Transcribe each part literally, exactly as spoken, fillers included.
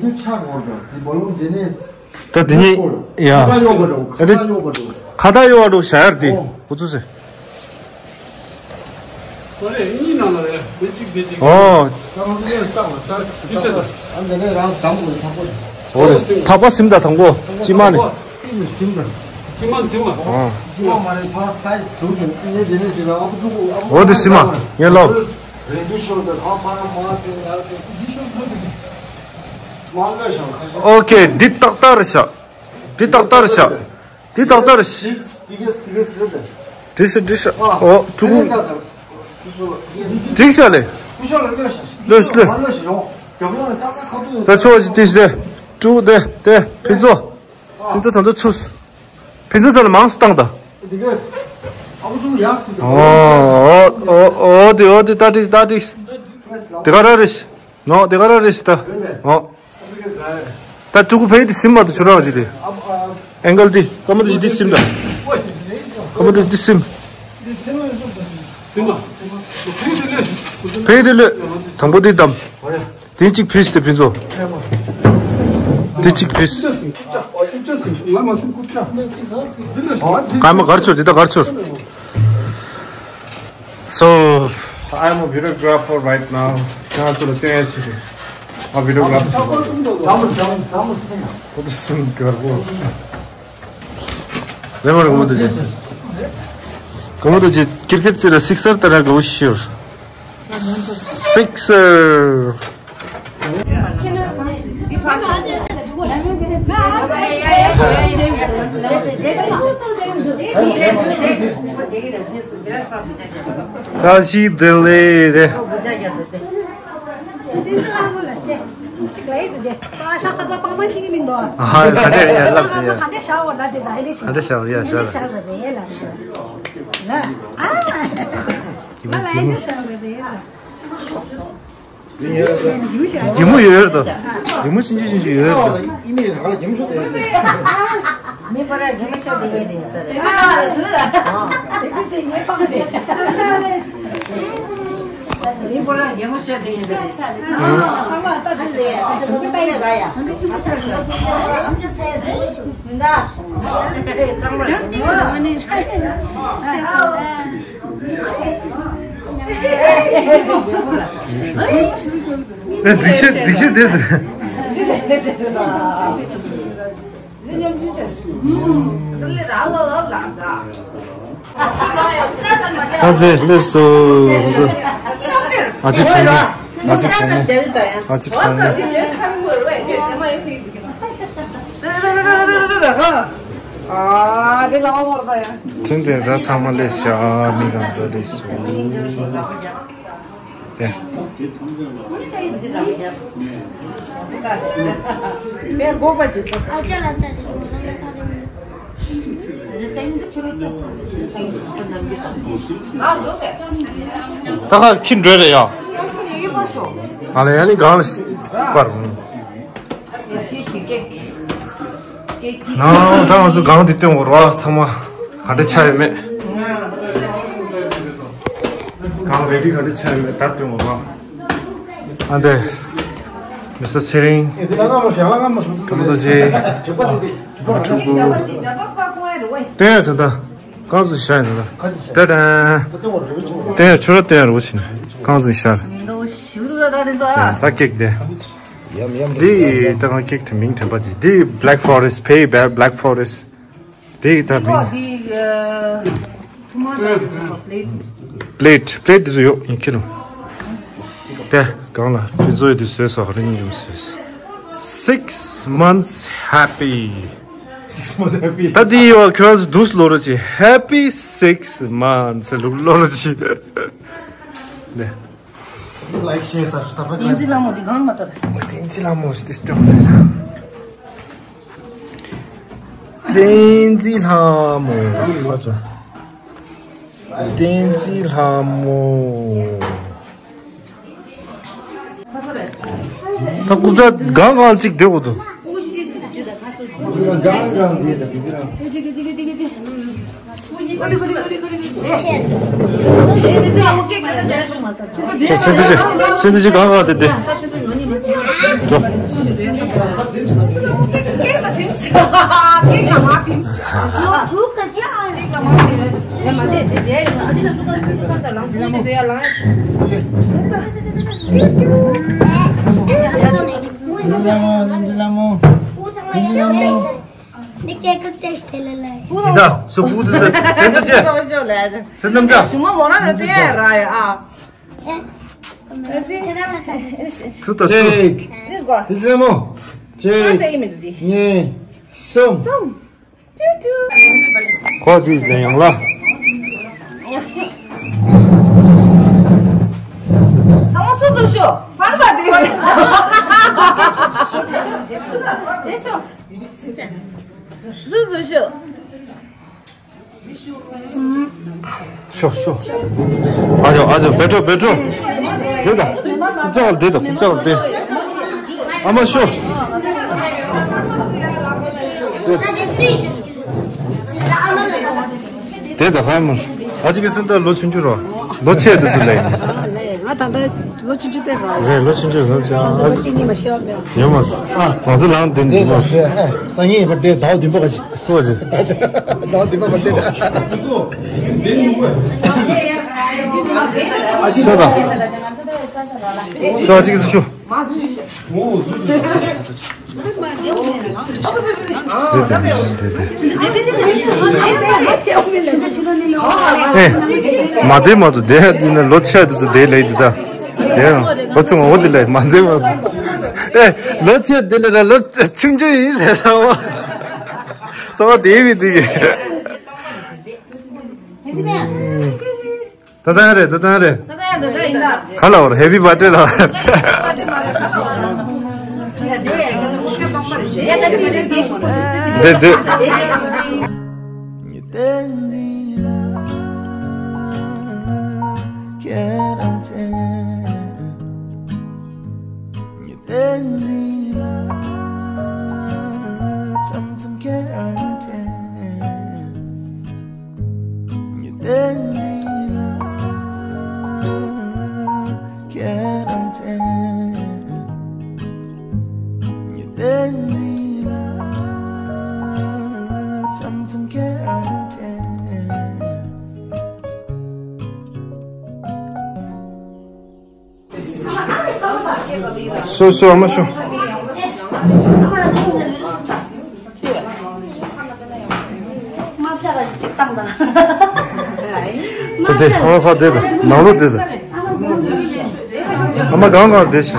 རིང་དུ་ཆགས་འོར་དང་དེ་བ་ལུང་དེ་ནས། ད་དེ་ཉིད་ཡ། ཁ་བཏགས་གཡོག་པ་འགྲོ། ཨ་ཁ་དེ་བཏགས་གཡོག་པ་འགྲོ། ཁ་བཏགས་གཡོག་པ་འགྲོ་བཞག་ཡར་དེ། ཨོ། འུ་ཚོ་ཟེར། ཨོ། ཨ་འདི་ནས་རང་དམ་དགོས་ཐག་པོ། ཨོ་རེད། ཐག་པ་ཟིན་ད་དང་པོ། སྤྱི་མ་ནས། སྤྱི་མ་ཟིན་མ། ཨོ། སྤྱི་མ་མ་རེད་ཕར་སའི་ཟུར་དུ་ངས་འདི་ནས་ཅི་ལ་ཨ་ཁུ་ཕྲུ་གུ་ཨ་ཁུ། ཨོ་འདི་ཟིན་མ། ངས་ལོ། རིང་དུ་ཤོར་དུ་ཧ་ཕ་ར་མ་དེ་ཡར་དེ་འདི་ཤོར་ཐུབ་དེ། མ་ལ་ཤང་ཁ་ཤང་། ཨོ་ཁེ། འདི་ཏག་ཏག་རེད་ཤག་འདི་ཏག་ཏག་རེད་ཤག་འདི་ཏག་ཏག་རེད་ཤག་འདི་གས་འདི་གས་རེད་དེ། འདི་ཤི་འདི་ཤི། ཨོ་ཕྲུ་གུ། འགྲིག་ཤག་ལེ། ལོས་ལོས། ད་ཆོག་ཅིག་འདི་ཤི་དེ། ཕྲུ་གུ་དེ་དེ་ཕུན་ཚོགས། ཕུན་ཚོགས་ད་ཚོ་ཚུགས། ཕུན་ཚོགས་ཚ་ལ་མང་སུ་བཏང་ད། ཨོ་ཨོ་ཨོ་དེ་ཨོ་དེ་ད་འགྲིག་ད་འགྲིག་དེ་ག་ར་རེད་ཤག་ནོ་དེ་ག་ར་རེད་ཤག་ད། ཨོ། ད་ཕྲུ་གུ་ཕ་གི་དེ་ཟིན་མ་ཐུབ་ཆུ་རག་ཅིག་དེ། ཨེང་གལ་དེ་ཀ་མ་དེ་ཅིག་དེ་ཟིན་ད། ཀ་མ་དེ་དེ་ཟིན། ཕ་གི་དེ་ལོས། དང་པོ་དེ་བསྡམས། དེ་གཅིག་ཕུས་ཏེ་ཕུན་ཚོགས། དེ་གཅིག་ཕུས། ཀརྨ་གར་ཆོར། འདི་ད་གར་ཆོར། So, I'm a videographer right now. ཁྱེད་ཚོ་ལ་སྟོན་ཡ་ཞིག་རེད། ཨ་videographer་ཞིག་རེད། ཁོ་ཚོ་སུན་གར་པོ། རེ་མ་རེ་གོ་མོ་ཏོ་ཅི། གོ་མོ་ཏོ་ཅི་cricket ཅི་ར་sixer ད་ར་གོ་ཤིར། Sixer. ད་ཞིག་དེ་ལས་རེད། ཨ་ཧ་ག་འདྲ་ཡ་ལབ་དེ་ཡ། ག་འདྲ་བྱ་བ་ཡ་ཤ་ལ། ཨ། རྒྱུ་མོ་ཡོད་རེད་དོ། རྒྱུ་མོ་ཤིན་ཅི་ཤིན་ཅི་ཡོད་རེད་དོ། ཨེ། འདི་ཤེས། འདི་ཤེས་དེ། ད་ཚེ་ལེགས་སོ། ང་ཚོ་ཨ་ཅེ་གྲོགས་མོ། ཨ་ཅེ་གྲོགས་མོ། ཨ་ཅེ་གྲོགས་མོ། ཨ་དེ་ལ་བར་ད་ཡ། ཐེངས་དེ་ད་ཚང་མ་ལས་ཤ་མི་གང་ཚ་ལས་སུ། དེ། དེ་སྒོ་པ་ཅིག་ཨ་ཅག་ལ་ལྟ་དེ་ང་ལ་ལྟ་དེ། ད་ཁ་ཁྱི་འགྲོ་རེད་ཡ། ང་ལ་ཡ་ནི་གང་ལ་པར། ནང་ད་ང་ཚོ་གང་དེ་སྟོན་འོར་བ་ཚང་མ་ག་འདྲ་ཆགས་ཡོད་མེད། གང་རེ་ཌི་ག་འདྲ་ཆགས་ཡོད་མེད་ད་སྟོན་འོར་བ། ཨ་འདི། མི་སི་ཚེ་རིང་། ཀརྨ་རྡོ་རྗེ། མ་ཕྲུ་གུ། སྟོན་ཡ་དེ་ད། རྐང་བཙུགས་བཞག་ཡིན་ད། ད་ད། སྟོན་ཡ་ཁྱོད་ར་སྟོན་ཡ་རོ་ཕྱིན། རྐང་བཙུགས་བཞག་ད་ཀེག་དེ། འདི་ད་གང་ཀེག་དེ་མིང་དྲན་པ་ཅི། འདི་Black Forest ཕེ་ཡི་བེ་Black Forest། འདི་ད་མིང་། འདི་ཐུ་མ་ད་འདི་པླེཊ། པླེཊ་པླེཊ་འདི་ཚོ་ཡོད་ཡིན་ཁྱེད་རང་། དེ་གང་ལ་དེ་ཚོ་ཡོད་དུས་བཟོས་སོ་རིང་ཉུང་བཟོས། Six months happy. Six months happy. ད་འདི་ཡོད་ཁྱོད་ཚོ་འདུག་ལོ་རོ་ཅི། Happy six months ལུག་ལོ་རོ་ཅི། ནས། Like, share, sub- subscribe. ཡིན་ཙི་ལྷ་མོ་འདི་གང་མ་ལྟར། ཡིན་ཙི་ལྷ་མོ་ཞིག་སྟེར་ཏེ། ཡིན་ཙི་ལྷ་མོ། ཡིན་ཙི་ལྷ་མོ། ད་ཀུབ་ཙ་གང་གང་ཅིག་བསྡད་འོ་དུ། གང་གང་དེ་དང་དེ་རང་། ཅེ་ཅེ་ཅེ་ཅེ་ཅེ་གང་གང་དེ་དེ། འདི་སྐད་ཀྱི་ཏེ་སྟེ་ལ་ལ། ཡིན་ད་སུ་བུ་དུ་ཟེར་ཟེར་འདུག་ཅེ། སེམས་ནམ་ཅག་སུ་མ་མོ་ན་ད་ཏེ་ར་ཡ་ཨ། ཚུ་ད་ཚུ། ཅིག་དེ་ཟེར་མོ། ཅིག་ཏེ་ཡི་མི་འདུག་དེ། གཉིས། གསུམ། གསུམ། ཁོ་ཅིག་ལེན་ཡོང་ལ། ཚང་མ་ཚུར་འདུག་ཤོག་ཕར་ཕར་འདུག་དེ་ཤོག་ཤོག་ཤོག་ཤོག་ཤོག་ཨ་ཅོ་ཨ་ཅོ་བེ་ཏྲོ་བེ་ཏྲོ། དེ་ད་ཁུག་ཅག་ལ་དེ་ད་ཁུག་ཅག་ལ་དེ། ཨ་མ་ཤོག་དེ་ད་ཧ་མ་ཨ་ཅི་གི་སེམས་ད་ལོ་ཆུང་ཆུང་རོ། ལོ་ཆེ་དུ་དུ་ལེ། ད་ལྟ་ལོ་ཆུང་ཆུང་དེ་རེད། རེད། ལོ་ཆུང་ཆུང་རེད་ཅང་། ལོ་གཅིག་གཉིས་མ་ཤེས་པ་མེད། ཡོད་མ་རེད། ཨ། གྲོང་ཚོ་ལངས་དེ་འདུག་མ་རེད། སང་ཉིན་པ་དེ་ཟླ་བ་བདུན་པ་ག་ཅི། སོ་ཅི། ཟླ་བ་བདུན་པ་ག་དེ། ཤོ་དང་། ཤོ་གཅིག་ཤོ། ཨེ། མ་བསྡད་མ་ཐུབ་བསྡད་འདི་ནས་ལོ་ཆེ་དུས་སུ་བསྡད་ལེ་འདི་ད། བསྡད་ཡང་ལོ་ཆུང་བ་འོ་འདི་ལས་མ་བསྡད་མ་ཐུབ། ཨེ། ལོ་ཆེ་འདི་ལས་ར་ལོ་ཆུང་ཆུང་ཡིན་ཟེར་ས་བ། ས་བ་བསྡད་མི་འདི་གི། ད་ལྟ་རེད། ད་ལྟ་རེད། ད་ལྟ་ཡང་ད་ལྟ་ཡིན་ད། ག་ལ་བར་ཧེ་པི་བར་ཌེ་ལ། འདི་འདི། ཤོ་ཤོ་ཨ་མ་ཤོ། དེ་དེ་ཨ་མ་ཕ་དེ་དང་ནང་ལོགས་དེ་དང་། ཨ་མ་གང་གང་དེ་ཤོ།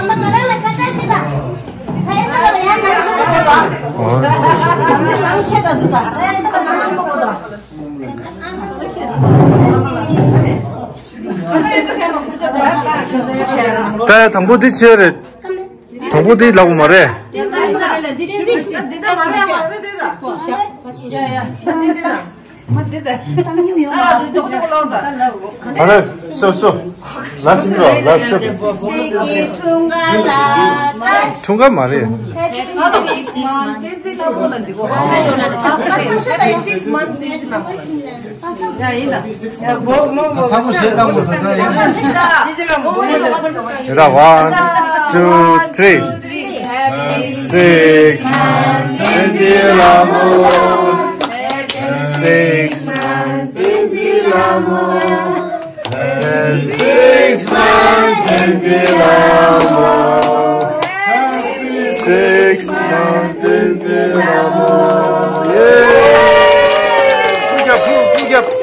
ད་དང་པོ་འདི་ཆེ་རེད། དང་པོ་འདི་ལག་པ་མ་རེད། ཨ་ལ་སོ་སོ། ལ་སིང་རོ་ལ་སོ། འཁྲུངས་སྐར་མ་རེད། ར། One, two, three. Six month བསྟན་འཛིན་ལྷ་མོ། Six month བསྟན་འཛིན་ལྷ་མོ། Six month བསྟན་འཛིན་ལྷ་མོ། Happy six month བསྟན་འཛིན་ལྷ་མོ། ཡེ། ཕུ་རྒྱབ། ཕུ་ཕུ་རྒྱབ།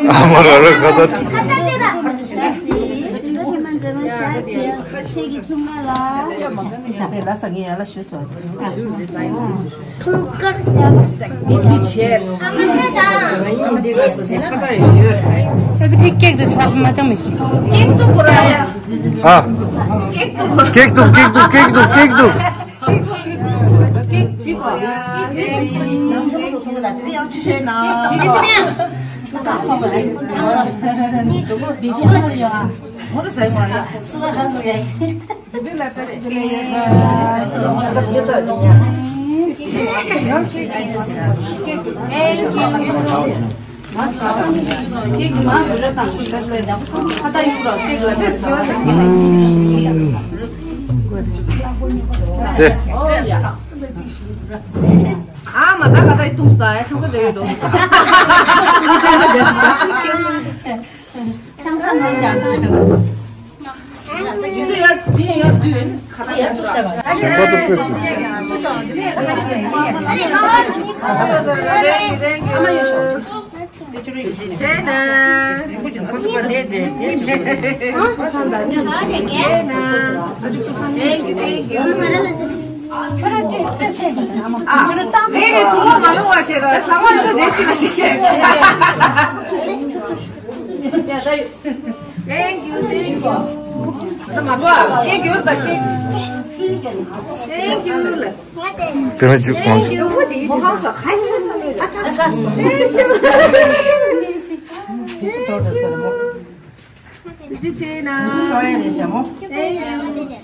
ཨ་མ་ར་ལ་ཁ་ཏ་ཏི་ད། ཨ་མ་ར་ལ་ཁ་ཏ་ཏི་ད། ཁ་ཏ་ཏི་ད། ཨ་མ་ཁ་ཏ་ཏི་ད། ད་ཕི་ཀེག་དེ་ཐོག་མ་ཅང་མི་ཤེས། ཀེག་དུ་གོ་ར་ཡ། ཨ། ཀེག་དུ་གོ་ར། ཀེག་དུ་ཀེག་དུ་ཀེག་དུ་ཀེག་དུ། ཨ་མ་ད་ག་ད་ཡི་ཏུམ་ས་ཡ་ཆང་ས་དེ་ཡོད་འགྲོ། ཆང་ས་ནོར་ཅང་ས། ཡིན་ཚོ་ཡ་དེ་ཡ་དུས་ཁ་ད་ཡ་བཙུགས་ས་ག་གཞན་པ་དུ་སྤོས་ཀྱི། ཨ་མ་ཡོད་ཤོག་ཆེ་ན། ཆེ་ན། Thank you, thank you. ཨ། ངས་ནི་ཐུག་པ་མ་ལོག་པ་བྱས་ར་ཚང་མ་ལོག་རེད་ཅི་ལ་ཞིག་བྱས། Thank you, thank you. ད་མ་གོ་ཨ། ཀེག་ཡོད་ད་ཀེག Thank you ལ། དེ་ལ་འཇུག་གང་འཇུག་མོ་ཧང་ས་ཁ་ཡི་ས་མེད། Thank you. ཅི་ཆེ་ན། ཨེ་ཡ།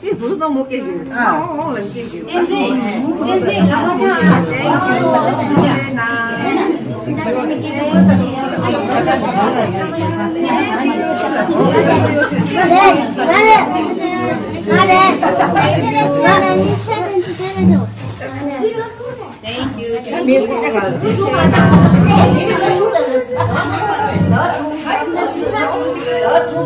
ཨེ་བུ་ནོ་མོ་ཀེ་གི། ཨ་ཨོ་ཨོ་ལན་ཀེ་གི། ཨེ་ཛི། ཨེ་ཛི་ང་མོ་ཅང་། ཨེ་ཡ། ཅི་ཆེ་ན། Thank you. Thank you. Thank you. Thank you.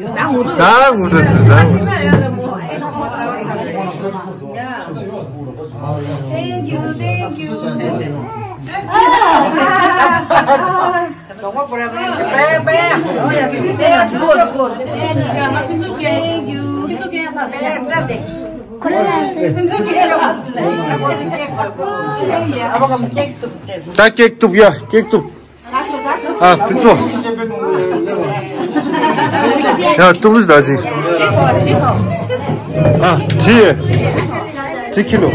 ད་ངུ་འགྲོ་ཚུལ་ད། Thank you, thank you. ད་ཀེག་གཏུབ་ཡ། ཀེག་གཏུབ། ཨ་ཕི་ཚོ། ཡ་གཏུབ་ཟླ་ཟིན། ཨ་ཁྲི། ཁྲི་ཁི་ལོ།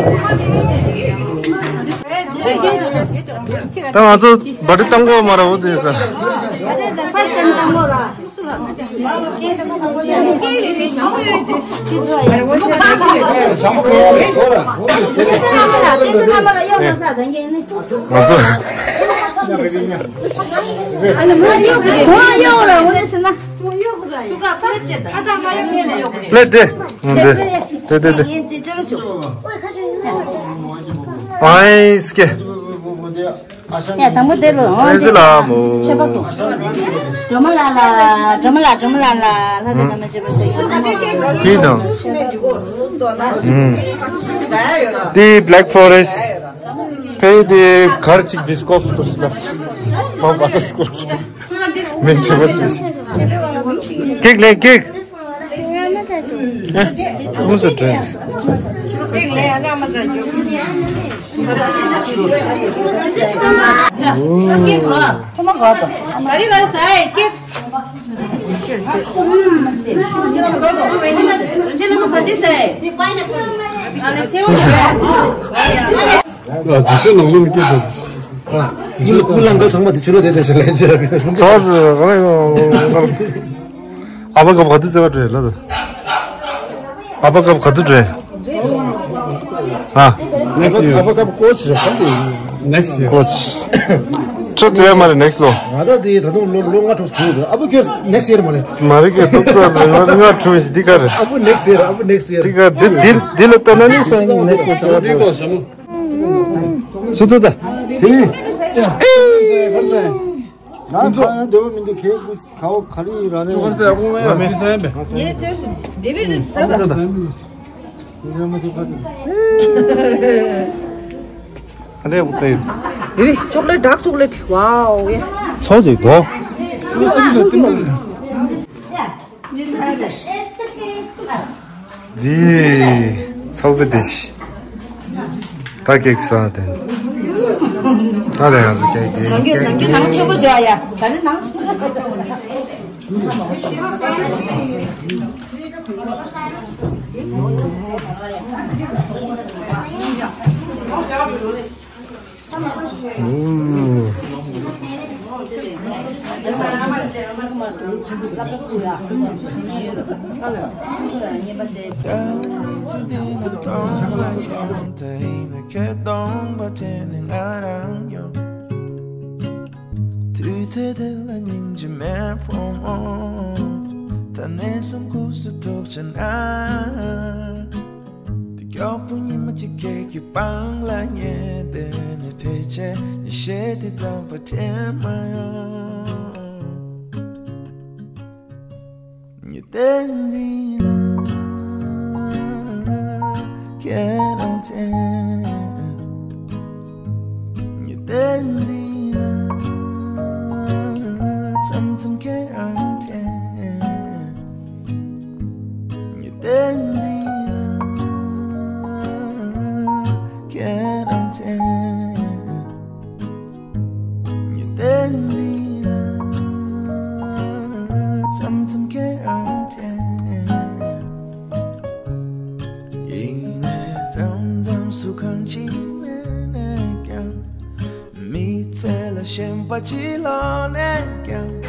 ད་ང་ཚོ་བ་ཏི་བཏང་གོ་མ་ར་འོ་དེ་ས། ང་ཚོ། ལེ་དེ། དེ་དེ་དེ། ཨའི་སྐེ། ཡ་དང་པོ་དེ་ལོ། ཨེ་ཟི་ལ་མོ། ཆོས་པ་ཏོ། སྒྲོལ་མ་ལགས་ལ། སྒྲོལ་མ་ལགས། སྒྲོལ་མ་ལགས་ལ། ལྷ་དང་བླ་མ་ཆོས་པ་ཞིག་ཡོད། དེ་དང་། དེ་Black Forest། ཕེ་དེ་གར་ཅིག་བིས་ཀོབ་ཏུ་སི་ལ་སི། མ་བ་ཏ་སི་ཀོ་ཅི། མིན་ཆོས་པ་ཅི། ཀེག་ལེ་ཀེག། ཨ། ཨུ་སུ་དྲན། ཨ། དེ་ཤོད་ནང་ལོགས་ནས་སྐད་ཆ་དེ། ཨ། དེ་ཤོད་ཀུན་ལ་འགལ་ཚང་མ་དེ་ཆུ་ལོ་དེ་དེ་ཤོད་ལས་ཆེ། ཚོགས་ཟེར་ག་རེ་ཡོང་། ཨ་ཕ་ག་བ་དུ་ཟེར་བ་འདྲ་ལ། ཨ་ཕ་ག་བ་དུ་འདྲ། ཨ། Next year. ཨ་ཕ་ག་བ་ཀོ་ཆི་རེད་ག་འདི། Next year. ཀོ་ཆི། ཁྱོད་དེ་མ་རེད་next ལོ། ང་ད་དེ་ད་དུང་ལོ་ལོ་ལྔ་དྲུག་སྒུག་འདུག་ཨ་ཕ་ཁྱོད་next year མ་རེད། མ་རེད་ཀྱི་ཏོག་ཙམ་ལོ་ལྔ་དྲུག་ཞིག་འདི་ག་རེད། ཨ་ཕ་next year. ཨ་ཕ་next year. འདི་ག་འདི་འདི་འདི་ལ་ལྟ་ན་ནི་སང་next year་ཟེར་བ་འདྲ། སུ་ཐུག་ད། དེ། ང་ཚོ་ཡང་འདོད་པ་མི་འདུག་ཁྱེད་ཀུན་གའོ་ག་རེ་ར་ནས། ཅོ་གར་ཟེར་ཨ་ཁུ་ང་ཡང་དུས་སང་ཡང་བས། ངའི་ཐེར་སོང་བེ་བི་ཟེར་ཟེར་ད། ཨ་ལས་འུ་ཏེ། བེ་བི་ཅོག་ལེ་ཊི་ཌརྐ་ཅོག་ལེ་ཊི། ཝའོ་ཡ། ཚོགས་ཟིག་དོ། ཚོགས་ཟིག་ཟེར་ཏི་མ། ཛི། ཚོགས་པའི་དེ་ཤི། ད་ཀེག་ཟ་དེ། ད་ལས་ང་ཚོ་ཀེག་ཀེག་ནམ་རྒྱུན་ནམ་རྒྱུན་ནང་ཆེན་པོ་བཟོ་ཡ། ད་ནི་ནང་ཆེན་པོ་བཟོ་ཡ། དུས་ཚོད་དེ་ལ་སྙིང་རྗེ་མེད་ཕོ་མོ། ད་ནས་སུམ་ཁུག་སུ་ཐུག་ཆ་ན། དེ་མགྱོགས་པོ་ཉི་མ་གཅིག་ཁྱེད་ཀྱི་པང་ལ་ཉལ་བསྡད་ནས་ཕལ་ཆེར་ཉི་ཤེལ་དེ་གཙང་པ་དྲན་མ་ཡོང་། ཉི་ཟླའི་མདུན་ལ་ཁྱེད་རང་མཚན། ཉི་ཟླའི་མདུན་ལ་མཚམས་མཚམས་ཁྱེད་རང་མཚན། ཉི་ཟླའི་མདུན་ལ་ཁྱེད་རང་མཚན། ཉི་ཟླའི་མདུན་ལ་མཚམས་མཚམས་ཁྱེད་རང་མཚན། ཡིན་ནའི་མཚམས་མཚམས་སུ་གང་ ཚེ་ལ་ཞེན་པ་ཅི་ལོག་ནས་ཀྱང་།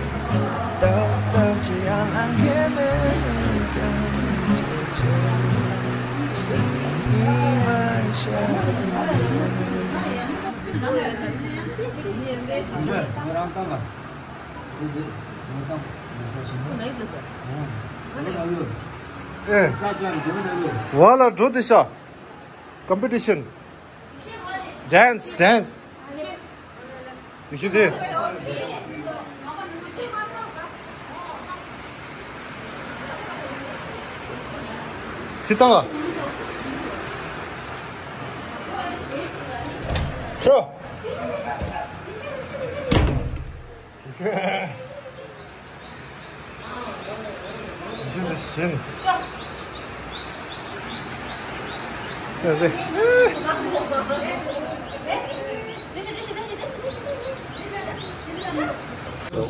ཏག་ཏག་ཅི་ཡང་ལང་གེ་མེད་ཀྱང་། ཅི་བྱེད་སེམས་ཉི་མ་ཤར། ཨེ། ཝ་ལ་འགྲོ་དེ་ཤ། Competition. Dance, dance. དེ་ཤི་དེ། ཅི་བཏང་ཨ། ཤོ།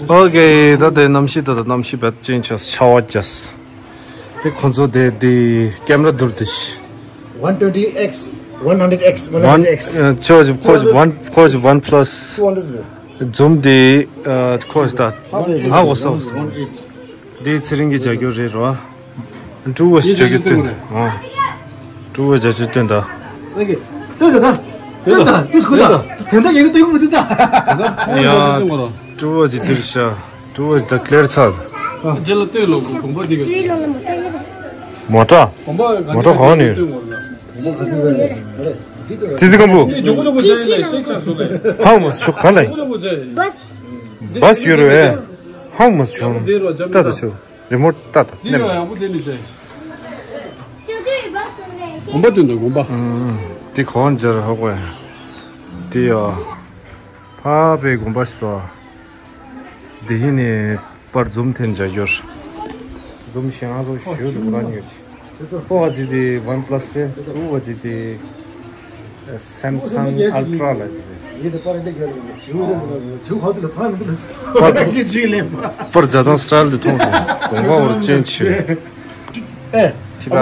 ཨོ་ཀེ། ད་དེ་གནམ་གཤིས་ད་ད་གནམ་གཤིས་བེད་ཅན་ཆ་ཆར་པ་རྒྱག་དེ་ཁོང་ཚོ་དེ་དེ་ཀེམ་ར་བསྡུར་དེ་ཤི། One twenty X, one hundred X, one hundred X. ཁོ་ཅི་ཁོ་ཅི་one ཁོ་ཅི་one plus. Two hundred. ཛུམ་དེ་ཁོ་ཅི་ད་ཧ་གོ་སོང་། འདི་ཚེ་རིང་གི་རྒྱ་སྒྱུར་རེད་རོ། ཀྲུ་བོ་ཞིག་རྒྱ་སྒྱུར་སྟོན། ཨ། ཀྲུ་བོ་རྒྱ་སྒྱུར་སྟོན་ད། ལགས་ཀྱི། ལྟོས་དང་། ལྟོས་དང་། ལྟོས་ཤིག་ད། དེ་འདྲ་ཡིན་ན་ལྟོས་མི་འདུག་ད། ཡ། ཀྲུ་བོ་ཞིག་འདིར་ཤ། ཀྲུ་བོ་ཞིག་ད་ཀླེར་ཚ། རྗེས་ལ་ལྟོས་ལོ་གོམ་པ་འདི་ག་མོ་ཊ། མོ་ཊ་ག་ནས་ཡོད། ཙི་ཙི་ཀམ་པུ། ཧང་མ་ཤོག་ག་ལ་ཡིན། བཱས་ཡོད་རེད། ཧང་མ་ཤོག་ད་ད་ཆོག་རི་མོ་ཊ་ལྟ་དང་། འདི་ཡང་ཡག་པོ་དེ་ནི་ཅེ། དགོན་པ་དོན་དུ་དགོན་པ། ཨུམ། འདི་གོང་འཇར་ཧོ་གོ་ཡ། འདི་ཡོ། ཕ་པའི་དགོན་པ་ཞིག་ཏོ། འདི་ཡིན་ནི་པར་འཛུམ་འཐེན་བྱ་རྒྱུར། འཛུམ་ཞེ་ང་ཚོ་ཞུ་དུ་གོ་ར་ཉོས་ཤིག་ཨོ་ཨ་ཙི་དེ་ཝན་པ་ལ་སི་རེད། ཨོ་ཨ་ཙི་དེ་སེམ་སང་ཨལ་ཊྲ་ལ་དེ་རེད། པར་བྱ་དང་སི་ཊལ་དེ་མཐོང་སོང་། གོང་པ་འོར་ཅན་ཆེ། ཨེ། ཐི་བ།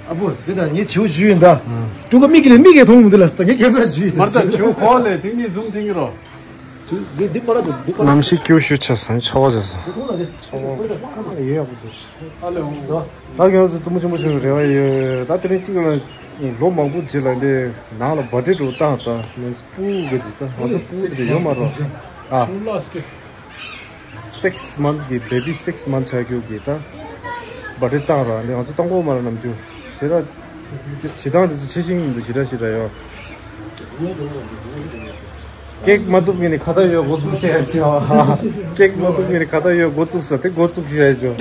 ཨ་བུ། དེ་ད་ངས་བྱིའུ་བཞུས་ཡིན་ད། ཀྲུང་གོ་མིག་གིས་མིག་གིས་མཐོང་མི་འདུག་ལ་ད་ངས་ཁྱད་པར་བཞུས་ཡིན་ད། མར་ད་བྱིའུ་ཁོག་ལས་ཐིག་ནི་འཛུམ་ཐིག་གི་རོ། འདི་འདི་པ་ལ་འདི་པ་ལ། གནམ་གཤིས་སྐྱིད་པོ་ཞིག་ཆགས་སོང་། ཆར་པ་ཆགས་སོང་། འདི་མཐོང་ལ་འདི། ཆར་པ་ཡོད་ཡག་པོ་ཞིག་ཨ་ལེ་འོང་། ད་ང་ཚོ་གཏུམ་པོ་ཆེན་པོ་ཞིག་རེ་བ་ཡོད། ད་དེ་རིང་གཅིག་ལ་ལོ་མང་པོ་རྗེས་ལ་འདི་ནང་ལ་བར་ཐི་ཌེ་འདྲ་བཏང་ད་མིན་སྤུ་གི་ཅིག་ད་ང་ཚོ་སྤུ་གི་ཅིག་ཡོད་མ་རེད་ཨ། སིགས་མནཐ་གི་བེ་བི་སིགས་མནཐ་ཆགས་རྒྱུ་གི་ད་བར་ཐི་ཌེ་བཏང་ར་འདི་ང་ཚོ་བཏང་གོ་མ་རེད་ནམ་རྒྱུན་ཞེ་དྲག་བྱེད་སྟངས་དེ་ཚོ་ཆེ་ཤིང་འདུག་ཞེ་དྲག་ཞེ་དྲག་ཡོད། ཀེག་མ་གཏུབ་ངེས་ནས་ཁ་བརྡ་ཡོད་འགོ་བཙུགས་ཟེར་ཡ་ཅིག་ཀེག་མ་གཏུབ་ངེས་ནས་ཁ་བརྡ་ཡོད་འགོ་བཙུགས་ཟེར་དེ་འགོ་བཙུགས་ཞུ་ཡ་ཅིག་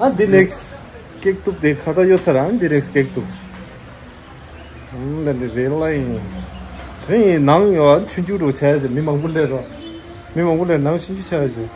ཨ་འདི་ནེགས་ཀེག་གཏུབ་དེ་ཁ་བརྡ་ཡོད་ས་ར་འདི་ནེགས་ཀེག་གཏུབ། ཨང་ལ་འདི་རེད་ལ་ཡིན། དེ་ཡིན་ནང་ཡོད་ཆུང་ཆུང་རུ་ཆ་ཡ་ཅིག་མི་མང་པོ་སླེབས་རོགས། མི་མང་པོ་སླེབས་ནང་ཆུང་ཆུང་ཆ་ཡ་ཅིག